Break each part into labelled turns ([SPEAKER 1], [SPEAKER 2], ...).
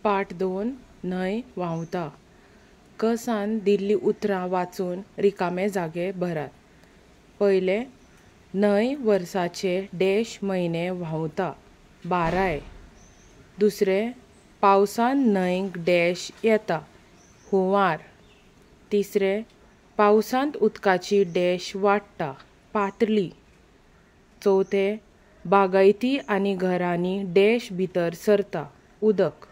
[SPEAKER 1] पाठ 2 न्हंय व्हांवता. कसान दिल्लीं उतरां वाचून रिकामे जागे भरात. पयलें, न्हंय वर्साचे डॅश म्हयने व्हांवता, बाराय. दुसरें, पावसांत न्हंयक डॅश येता, हुंवार. तिसरें, पावसांत उदकाची डॅश वाडटा, पातळी. चवथें, बागायती आनी घरांनी डॅश भितर सरता, उदक.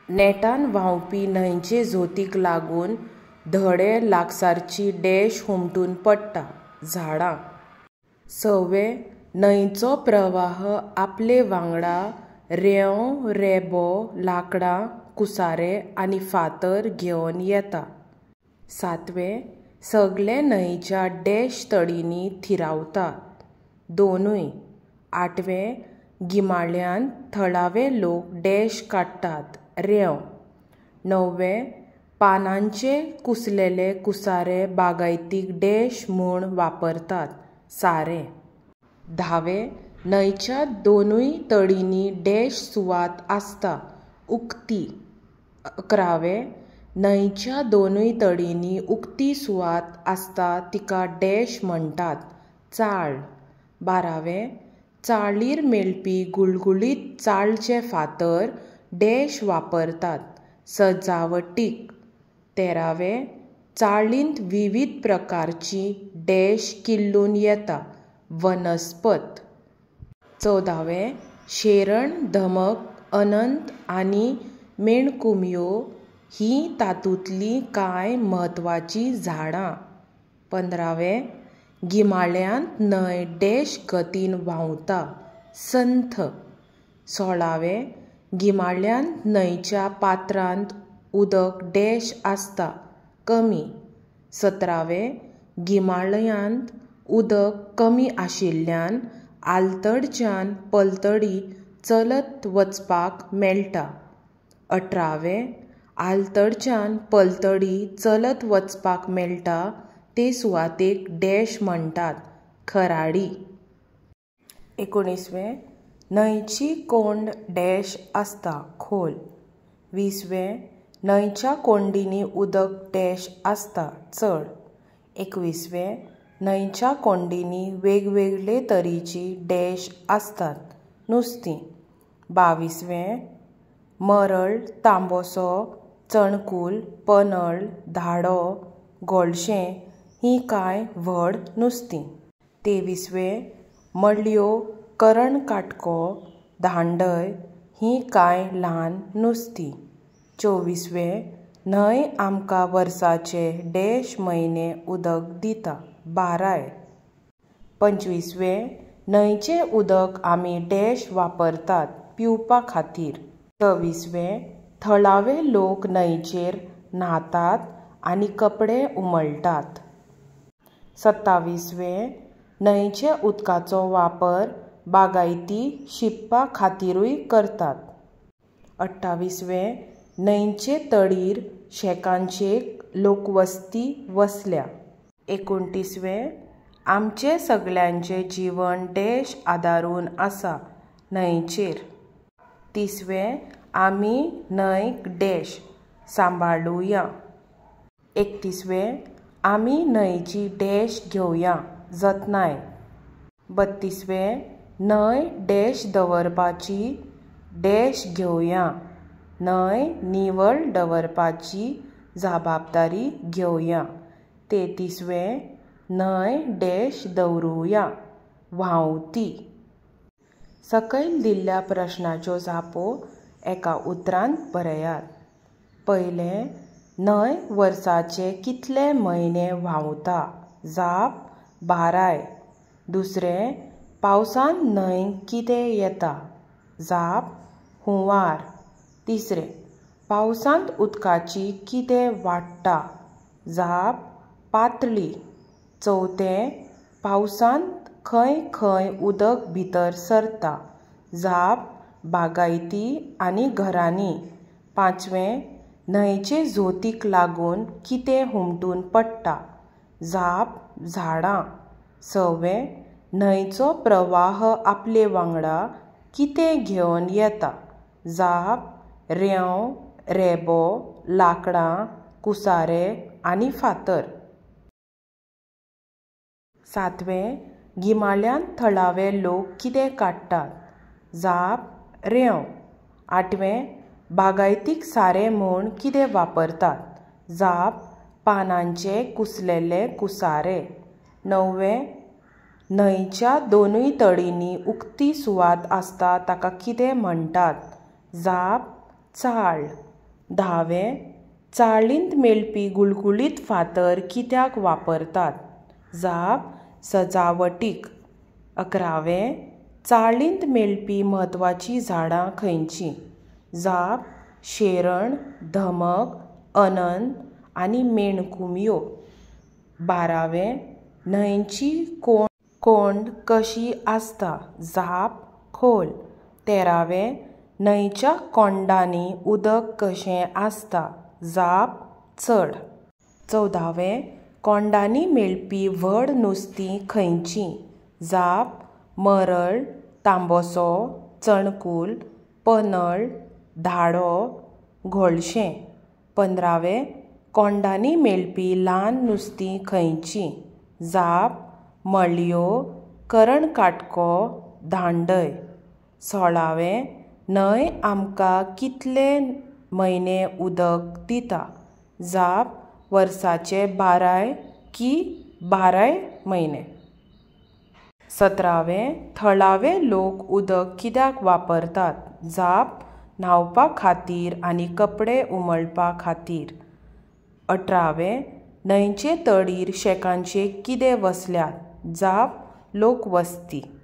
[SPEAKER 1] नेटान व्हांवपी न्हंयचे झोतीक लागून धडे लागसारची डॅश हुमटून पडटा, झाडां. सवें, न्हंयचो प्रवाह आपले वांगडा रेंव, रेबो, लांकडां, कुसारे आनी फातर घेवन येता. सातवें, सगळे न्हंयच्या डॅश तडींनी थिरावतात, दोनूय. आठवें, गिमाळ्यांत थळावे लोक डॅश काडटात, रेंव. णववें, पानांचे कुसलेले कुसारे बागायतीक डॅश म्हूण वापरतात, सारें. धावें, न्हंयच्या दोनूय तडींनी डॅश सुवात आसता, उक्ती. इकरावें, न्हंयच्या दोनूय तडींनी उक्ती सुवात आसता तिका डॅश म्हणटात, चाळ. बारावें, चाळीर मेळपी गुळगुळीत चाळचे फातर डॅश वापरतात, सजावटीक. तेरावें, चाळींत विवीध प्रकारची डॅश किल्लून येता, वनस्पत. चवदावें, शेरण, धमक, अनंत आनी मेणकुमयो हीं तातूंतलीं कांय म्हत्वाचीं झाडां. पंदरावें, गिमाळ्यांत न्हंय डॅश गतीन व्हांवता, संथ. सोळावें, गिमाळ्यांत न्हंयच्या पात्रांत उदक डॅश आसता, कमी. सतरावें, गिमाळ्यांत उदक कमी आशिल्ल्यान आलतडच्यान पलतडी चलत वचपाक मेळटा. अठरावें, आलतडच्यान पलतडी चलत वचपाक मेळटा ते सुवातेक डॅश म्हणटात, खराडी. एकुणिसवें, न्हंयची कोंड डॅश आसता, खोल. विसवें, न्हंयच्या कोंडींनी उदक डॅश आसता, चड. एकविसवें, न्हंयच्या कोंडींनी वेगवेगळे तरेचीं डॅश आसतात, नुस्तीं. बाविसवें, मरळ, तांबोसो, चणकूल, पनळ, धाडो, गोळशें हीं कांय व्हड नुस्तीं. तेविसवें, मळयो, करणकाटको, धांडय हीं कांय ल्हान नुस्तीं. चोवीसवें, न्हंय आमकां वर्साचे डॅश म्हयने उदक दिता, बाराय. पंचवीसवें, न्हंयचें उदक आमी डॅश वापरतात, पिवपा खातीर. सव्वीसवें, थळावे लोक न्हंयचेर न्हातात आनी कपडे उमळटात. सत्तावीसवें, न्हंयच्या उदकाचो वापर बागायती शिंपपा खातीरूय करतात. अठ्ठावीसवें, न्हंयचे तडीर शेकानशेक लोकवस्ती वसल्या. एकुणतीसवें, आमचें सगळ्यांचें जिवन डॅश आदारून आसा, न्हंयचेर. तिसवें, आमी न्हंयक डॅश सांबाळुया. एकतीसवें, आमी न्हंयची डॅश घेवया, जतनाय. बत्तीसवें, न्हंय डॅश दवरपाची डॅश घेवया, न्हंय निवळ दवरपाची जबाबदारी घेवया. तेत्तीसवें, न्हंय डॅश दवरुया, व्हांवती. सकयल दिल्ल्या प्रश्नाच्यो जापो एका उतरांत बरयात. पयलें, न्हंय वर्साचे कितले म्हयने व्हांवता? जाप, बाराय. दुसरें, पावसांत न्हंयक कितें येता? जाप, हुंवार. तिसरें, पावसांत उदकाची कितें वाडटा? जाप, पातळी. चवथें, पावसांत खंय खंय उदक भितर सरता? जाप, बागायती आनी घरांनी. पांचवें, न्हंयचे झोतीक लागून कितें हुमटून पडटा? जाप, झाडां. सवें, न्हंयचो प्रवाह आपले वांगडा कितें घेवन येता? जाप, रेंव, रेबो, लांकडां, कुसारे आनी फातर. सातवें, गिमाळ्यांत थळावे लोक कितें काडटात? जाप, रेंव. आठवें, बागायतीक सारें म्हूण कितें वापरतात? जाप, पानांचे कुसलेले कुसारे. णववें, न्हंयच्या दोनूय तडींनी उक्ती सुवात आसता ताका कितें म्हणटात? जाप, चाळ. धावें, चाळींत मेळपी गुळगुळीत फातर कित्याक वापरतात? जाप, सजावटीक. इकरावें, चाळींत मेळपी म्हत्वाचीं झाडां खंयचीं? जाप, शेरण, धमक, अनंत आनी मेणकुमयो. बारावें, न्हंयची कोंड कशी आसता? जाप, खोल. तेरावें, न्हंयच्या कोंडांनी उदक कशें आसता? जाप, चड. चवदावें, कोंडांनी मेळपी व्हड नुस्तीं खंयचीं? जाप, मरळ, तांबसो, चणकूल, पनळ, धाडो, घोळशें. पंदरावें, कोंडांनी मेळपी ल्हान नुस्तीं खंयचीं? जाप, मळयो, करणकाटको, धांडय. सोळावें, न्हंय आमकां कितले म्हयने उदक दिता? जाप, वर्साचे बाराय की बाराय म्हयने. सतरावें, थळावे लोक उदक कित्याक वापरतात? जाप, न्हांवपा खातीर आनी कपडे उमळपा खातीर. अठरावें, न्हंयचे तडीर शॅकांचे कितें वसल्यात? जाप, लोकवस्ती.